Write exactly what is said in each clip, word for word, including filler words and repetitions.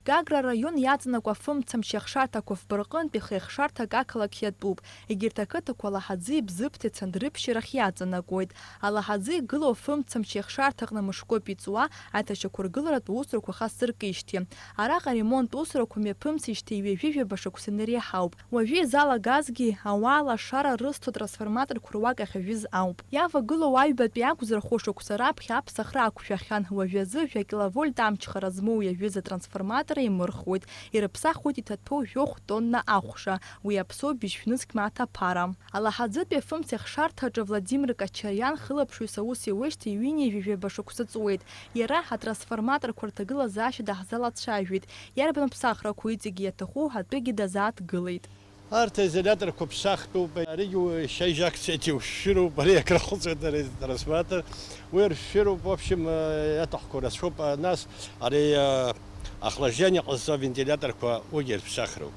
Гагра араион иаҵанакуа афымцамч иахшарҭақәа фба рҟынтә ихы иахшарҭак ақалақь иатәуп. Егьырҭ ақыҭақәа Алаҳаӡи, Бзыԥҭеи Цандрыԥшьи рахь иаҵанакуеит. Алаҳаӡы игылоу афымцамч иахшарҭаҟны мышкоуп иҵуа, аиҭашьақәыргыларатә усурақәа хасыркижьҭеи. Араҟа аремонт усурақәа мҩаԥымсижьҭеи ҩажәи жәаба шықәса инареиҳауп. Уажәы изалагазгьы, ауаа лашара рызҭо трансформаторқәа руак ахьажәыз ауп. Иавагылоу аҩбатәи акәзар, хәышықәса раԥхьа аԥсахра ақәшәахьан, уажәазы жәа киловольт амчхара змоу иажәыз атрансформатор еимырхуеит, ирыԥсахуеит иҭаҭәоу жәохә тонна ахәша, уи аԥсоу быжьшә нызқь мааҭ аԥара. Алаҳаӡытәи афымцеихшарҭаҿы Владимир Качариан хылаԥшҩыс аус иуеижьҭеи ҩынҩажәи жәаба шықәса ҵуеит. Иара атрансформаторқәа рҭагылазаашьа даҳзалацәажәеит, иарбан ԥсахрақәоу иҵегьы иаҭаху атәыгьы дазааҭгылеит. Арҭ аизоляторқәа ԥсахтәуп, аригьы уи шьа ижакциеит, иушәшәыроуп, ари агра хылҵуеит, ари трансформатор, уи ршәшәыроуп, в общем, э, иаҭахқәоу рацәоуп, а, нас ари, э, охлаждение ҟазҵо авентилиаторқәа, уигьы рԥсахроуп.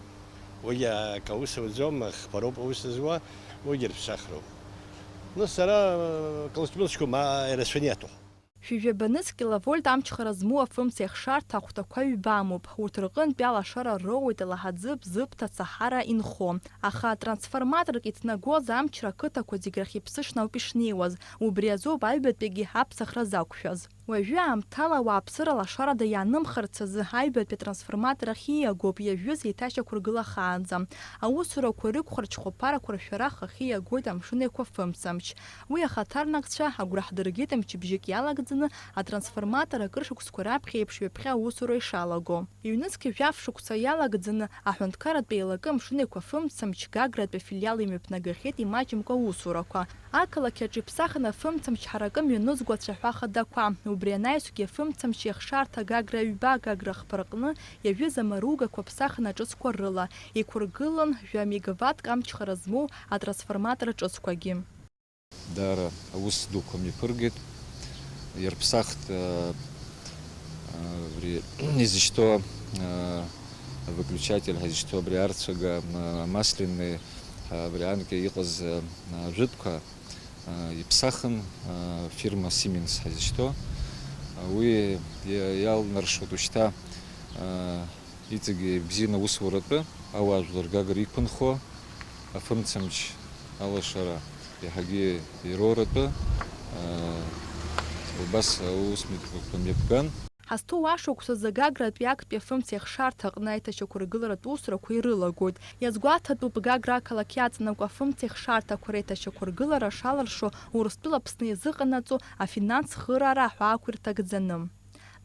Уигьы акы аус ауӡом, хԥароуп аус зуа, уигьы рԥсахроуп. Ну, сара, э, кылҷмылҷкума, а, ирацәаны иаҭаху. Шәи жәаба нызқь киловольт амчхара змоу афымцеихшарҭа ахәҭақәа ҩба амоуп. Урҭ рҟынтәи алашара роуеит Алаҳаӡы, Бзыԥҭа, Цаҳара инхо. Аха трансформаторк иҭнагоз амчра ақыҭақәа зегь рахь иԥсышны ауп ишнеиуаз. Убри азоуп аҩбатәигьы аԥсахра закәшәаз. Уажәы аамҭала ауааԥсыра лашарада иаанымхарц азы аҩбатәи атрансформатор ахь ииагоуп иажәыз еиҭашьақәыргылахаанӡа. Аусурақәа рықәхарҽхәа ԥарақәа ршәара хахьы иагоит амшын еиқәа фымцамч. Уи ахаҭарнакцәа агәра ҳдыргеит мчыбжьык иалагӡаны атрансформатор акыр шықәсқәа раԥхьа еиԥш ҩаԥхьа аусура ишалаго. Ҩнызқь жәаф шықәса иалагӡаны аҳәынҭқарратә еилакы амшын еиқәа фымцамч Гагратәи афилиал имҩаԥнагахьеит имаҷымкәа аусурақәа. Ақалақь аҿы иԥсахын афымцамч ҳаракы мҩанызго ацәаҳәа хадақәа. Убри анаҩсгьы афымцамч иахшарҭа Гагра ҩба Гагра хԥа рҟны иажәыз амаругақәа ԥсахын аҿыцқәа рыла, иқәыргылон жәа мегаваттк амчхара змоу атрансформатор ҿыцқәагьы. Даара аус дуқәа мҩаԥыргеит. Иарԥсахт, а, а, абри изышьҭоу, а, выключатель ҳәа изышьҭоу абри арцәага, м-, амасленный, а, абри анкьа иҟаз, а, а, жәытәқәа, а, иԥсахын, а, фирма Siemens ҳәа изышьҭоу. А, уи иа-, иалнаршоит ушьҭа, а, Иҵегьы ибзианы аусуратәы, ауаажәлар Гагра иқәынхо, афымцамч алашара иаҳагьы ироуратәы, аа, убас аусмҩаԥгатәқәа мҩаԥган. Ҳазҭоу ашықәсазы Гагратәи актәи афымцеихшарҭа аҟны аиҭашьақәыргыларатә усурақәа ирылагоит. Иазгәаҭатәуп, Гагра ақалақь иаҵанакуа афымцеихшарҭақәа реиҭашьақәыргылара шалыршо Урыстәыла Аԥсны иазыҟанаҵо афинанс хыраара аҳәаақәа ирҭагӡаны.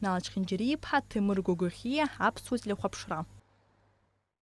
Нала Чхинџьариа-иԥҳа, Ҭемыр Гогохиа, Аԥсуа телехәаԥшра.